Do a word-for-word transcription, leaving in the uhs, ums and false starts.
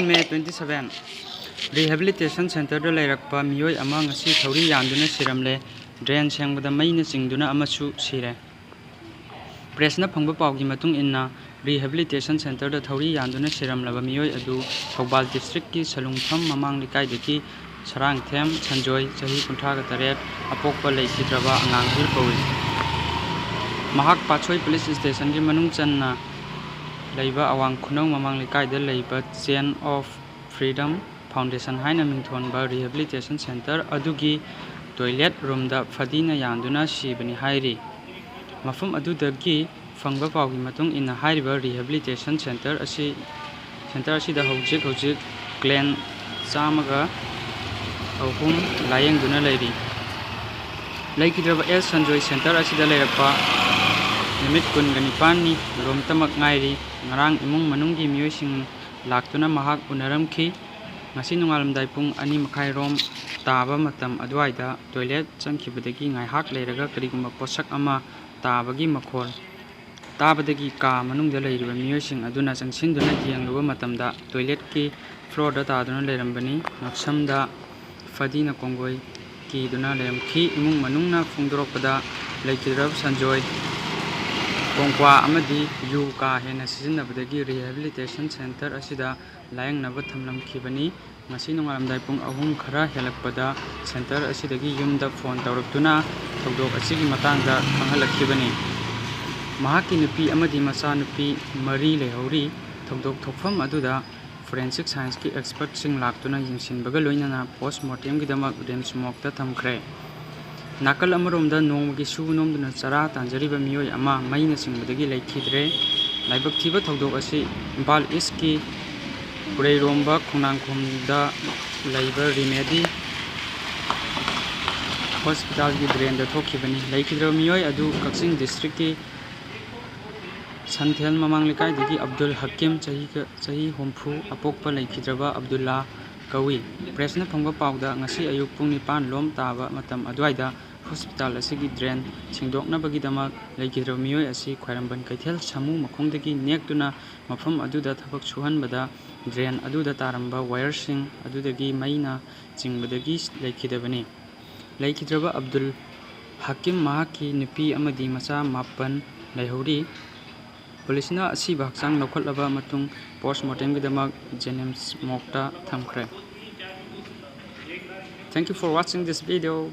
May twenty seven, Rehabilitation Centerꯗ ꯂꯩꯔꯛꯄ ꯃꯤꯑꯣꯏ ꯑꯃ ꯉꯁꯤ ꯊꯧꯔꯤ ꯌꯥꯟꯗꯨꯅ ꯁꯤꯔꯝꯂꯦ꯫ Drain ꯁꯦꯡꯕꯗ ꯃꯩꯅ ꯆꯤꯡꯗꯨꯅ ꯑꯃꯁꯨ ꯁꯤꯔꯦ꯫ Pressꯅ ꯐꯪꯕ ꯄꯥꯎꯒꯤ ꯃꯇꯨꯡ ꯏꯟꯅ, Rehabilitation Centerꯗ ꯊꯧꯔꯤ ꯌꯥꯟꯗꯨꯅ ꯁꯤꯔꯝꯂꯕ ꯃꯤꯑꯣꯏ ꯑꯗꯨ ꯊꯧꯕꯥꯜ districtꯀꯤ ꯁꯂꯨꯡꯐꯝ ꯃꯃꯥꯡ ꯂꯩꯀꯥꯏꯗꯒꯤ ꯁꯔꯥꯡꯊꯦꯝ ꯁꯟꯖꯣꯏ, ꯆꯍꯤ ꯀꯨꯟꯊ꯭ꯔꯥꯒ ꯇꯔꯦꯠ, ꯑꯄꯣꯛꯄ ꯂꯩꯈꯤꯗ꯭ꯔꯕ ꯑꯉꯥꯡꯕꯤꯔ ꯀꯧꯏ꯫ ꯃꯍꯥꯛ ꯄꯥꯠꯁꯣꯏ police stationꯒꯤ ꯃꯅꯨꯡ ꯆꯟꯅ ꯂꯩꯕ ꯑꯋꯥꯡ ꯈꯨꯅꯧ ꯃꯃꯥꯡ ꯂꯩꯀꯥꯏꯗ ꯂꯩꯕ Chain of Freedom Foundation ꯍꯥꯏꯅ ꯃꯤꯡꯊꯣꯟꯕ Rehabilitation Center ꯑꯗꯨꯒꯤ toilet roomꯗ ꯐꯗꯤꯅ ꯌꯥꯟꯗꯨꯅ ꯁꯤꯕꯅꯤ ꯍꯥꯏꯔꯤ꯫ ꯃꯐꯝ ꯑꯗꯨꯗꯒꯤ ꯐꯪꯕ ꯄꯥꯎꯒꯤ ꯃꯇꯨꯡ ꯏꯟꯅ, ꯍꯥꯏꯔꯤꯕ Rehabilitation Center ꯑꯁꯤ, center ꯑꯁꯤꯗ ꯍꯧꯖꯤꯛ ꯍꯧꯖꯤꯛ client ꯆꯥꯝꯃꯒ ꯑꯍꯨꯝ ꯂꯥꯌꯦꯡꯗꯨꯅ ꯂꯩꯔꯤ꯫ ꯂꯩꯈꯤꯗ꯭ꯔꯕ ꯑꯦꯁ ꯁꯟꯖꯣꯏ center ꯑꯁꯤꯗ ꯂꯩꯔꯛꯄ ꯅꯨꯃꯤꯠ ꯀꯨꯟꯒ ꯅꯤꯄꯥꯟꯅꯤ ꯂꯣꯝꯇꯃꯛ ꯉꯥꯏꯔꯤ꯫ ꯉꯔꯥꯡ ꯏꯃꯨꯡ ꯃꯅꯨꯡꯒꯤ ꯃꯤꯑꯣꯏꯁꯤꯡ ꯂꯥꯛꯇꯨꯅ ꯃꯍꯥꯛ ꯎꯅꯔꯝꯈꯤ꯫ ꯉꯁꯤ ꯅꯣꯡꯉꯥꯜꯂꯝꯗꯥꯏ ꯄꯨꯡ ꯑꯅꯤ ꯃꯈꯥꯏꯔꯣꯝ ꯇꯥꯕ ꯃꯇꯝ ꯑꯗꯨꯋꯥꯏꯗ toilet ꯆꯪꯈꯤꯕꯗꯒꯤ ꯉꯥꯏꯍꯥꯛ ꯂꯩꯔꯒ ꯀꯔꯤꯒꯨꯝꯕ ꯄꯣꯠꯁꯛ ꯑꯃ ꯇꯥꯕꯒꯤ ꯃꯈꯣꯜ ꯇꯥꯕꯗꯒꯤ ꯀꯥ ꯃꯅꯨꯡꯗ ꯂꯩꯔꯤꯕ ꯃꯤꯑꯣꯏꯁꯤꯡ ꯑꯗꯨꯅ ꯆꯪꯁꯤꯟꯗꯨꯅ ꯌꯦꯡꯂꯨꯕ ꯃꯇꯝꯗ toiletꯀꯤ floorꯗ ꯇꯥꯗꯨꯅ ꯂꯩꯔꯝꯕꯅꯤ꯫ ꯉꯛꯁꯝꯗ ꯐꯗꯤꯅ ꯀꯣꯡꯒꯣꯏ ꯀꯤꯗꯨꯅ ꯂꯩꯔꯝꯈꯤ꯫ ꯏꯃꯨꯡ ꯃꯅꯨꯡꯅ ꯐꯣꯡꯗꯣꯔꯛꯄꯗ, ꯂꯩꯈꯤꯗ꯭ꯔꯕ ꯁꯟꯖꯣꯏ ꯀꯣꯡꯀ꯭ꯋꯥ ꯑꯃꯗꯤ ꯌꯨ ꯀꯥ ꯍꯦꯟꯅ ꯁꯤꯖꯤꯟꯅꯕꯗꯒꯤ Rehabilitation Center ꯑꯁꯤꯗ ꯂꯥꯌꯦꯡꯅꯕ ꯊꯝꯂꯝꯈꯤꯕꯅꯤ꯫ ꯉꯁꯤ ꯅꯣꯡꯉꯥꯜꯂꯝꯗꯥꯏ ꯄꯨꯡ ꯑꯍꯨꯝ ꯈꯔ ꯍꯦꯜꯂꯛꯄꯗ center ꯑꯁꯤꯗꯒꯤ ꯌꯨꯝꯗ phone ꯇꯧꯔꯛꯇꯨꯅ ꯊꯧꯗꯣꯛ ꯑꯁꯤꯒꯤ ꯃꯇꯥꯡꯗ ꯈꯪꯍꯜꯂꯛꯈꯤꯕꯅꯤ꯫ ꯃꯍꯥꯛꯀꯤ ꯅꯨꯄꯤ ꯑꯃꯗꯤ ꯃꯆꯥꯅꯨꯄꯤ ꯃꯔꯤ ꯂꯩꯍꯧꯔꯤ꯫ ꯊꯧꯗꯣꯛ ꯊꯣꯛꯐꯝ ꯑꯗꯨꯗ forensic scienceꯀꯤ expertꯁꯤꯡ ꯂꯥꯛꯇꯨꯅ ꯌꯦꯡꯁꯤꯟꯕꯒ ꯂꯣꯏꯅꯅ post mortemꯒꯤꯗꯃꯛ RIMS morgueꯗ ꯊꯝꯈ꯭ꯔꯦ꯫ ꯅꯥꯀꯜ ꯑꯃꯔꯣꯝꯗ ꯅꯣꯡꯃꯒꯤ ꯁꯨꯕ ꯅꯣꯝꯗꯨꯅ ꯆꯔꯥ ꯇꯥꯟꯖꯔꯤꯕ ꯃꯤꯑꯣꯏ ꯑꯃ ꯃꯩꯅ ꯆꯤꯡꯕꯗꯒꯤ ꯂꯩꯈꯤꯗ꯭ꯔꯦ꯫ ꯂꯥꯏꯕꯛ ꯊꯤꯕ ꯊꯧꯗꯣꯛ ꯑꯁꯤ ꯏꯝꯐꯥꯜ Eastꯀꯤ ꯎꯔꯩꯔꯣꯝꯕ ꯈꯣꯡꯅꯥꯡꯈꯣꯡꯗ ꯂꯩꯕ Remedy Hospitalꯒꯤ drainꯗ ꯊꯣꯛꯈꯤꯕꯅꯤ꯫ ꯂꯩꯈꯤꯗ꯭ꯔꯕ ꯃꯤꯑꯣꯏ ꯑꯗꯨ ꯀꯛꯆꯤꯡ districtꯀꯤ ꯁꯟꯊꯦꯜ ꯃꯃꯥꯡ ꯂꯩꯀꯥꯏꯗꯒꯤ ꯑꯕꯗꯨꯜ ꯍꯀꯤꯝ, ꯆꯍꯤ, ꯆꯍꯤ ꯍꯨꯝꯐꯨ, ꯑꯄꯣꯛꯄ ꯂꯩꯈꯤꯗ꯭ꯔꯕ ꯑꯕꯗꯨꯜꯂꯥ ꯀꯧꯏ꯫ Pressꯅ ꯐꯪꯕ ꯄꯥꯎꯗ, ꯉꯁꯤ ꯑꯌꯨꯛ ꯄꯨꯡ ꯅꯤꯄꯥꯟ ꯂꯣꯝ ꯇꯥꯕ ꯃꯇꯝ ꯑꯗꯨꯋꯥꯏꯗ hospital ꯑꯁꯤꯒꯤ drain ꯁꯦꯡꯗꯣꯛꯅꯕꯒꯤꯗꯃꯛ ꯂꯩꯈꯤꯗ꯭ꯔꯕ ꯃꯤꯑꯣꯏ ꯑꯁꯤ ꯈ꯭ꯋꯥꯏꯔꯝꯕꯟ ꯀꯩꯊꯦꯜ ꯁꯥꯃꯨ ꯃꯈꯣꯡꯗꯒꯤ ꯅꯦꯛꯇꯨꯅ ꯃꯐꯝ ꯑꯗꯨꯗ ꯊꯕꯛ ꯁꯨꯍꯟꯕꯗ ꯗ꯭ꯔꯦꯟ ꯑꯗꯨꯗ ꯇꯥꯔꯝꯕ ꯋꯥꯌꯔꯁꯤꯡ ꯑꯗꯨꯗꯒꯤ ꯃꯩꯅ ꯆꯤꯡꯕꯗꯒꯤ ꯂꯩꯈꯤꯗꯕꯅꯤ꯫ ꯂꯩꯈꯤꯗ꯭ꯔꯕ ꯑꯕꯗꯨꯜ ꯍꯥꯀꯤꯝ ꯃꯍꯥꯛꯀꯤ ꯅꯨꯄꯤ ꯑꯃꯗꯤ ꯃꯆꯥ ꯃꯥꯄꯟ ꯂꯩꯍꯧꯔꯤ꯫ ꯄꯨꯂꯤꯁꯅ ꯑꯁꯤꯕ ꯍꯛꯆꯥꯡ ꯂꯧꯈꯠꯂꯕ ꯃꯇꯨꯡ ꯄꯣꯁꯃꯣꯔꯇꯦꯝꯒꯤꯗꯃꯛ ꯖꯦꯅꯤꯝꯁ ꯃꯣꯔꯒꯇ ꯊꯝꯈ꯭ꯔꯦ꯫ Thank you for watching this video.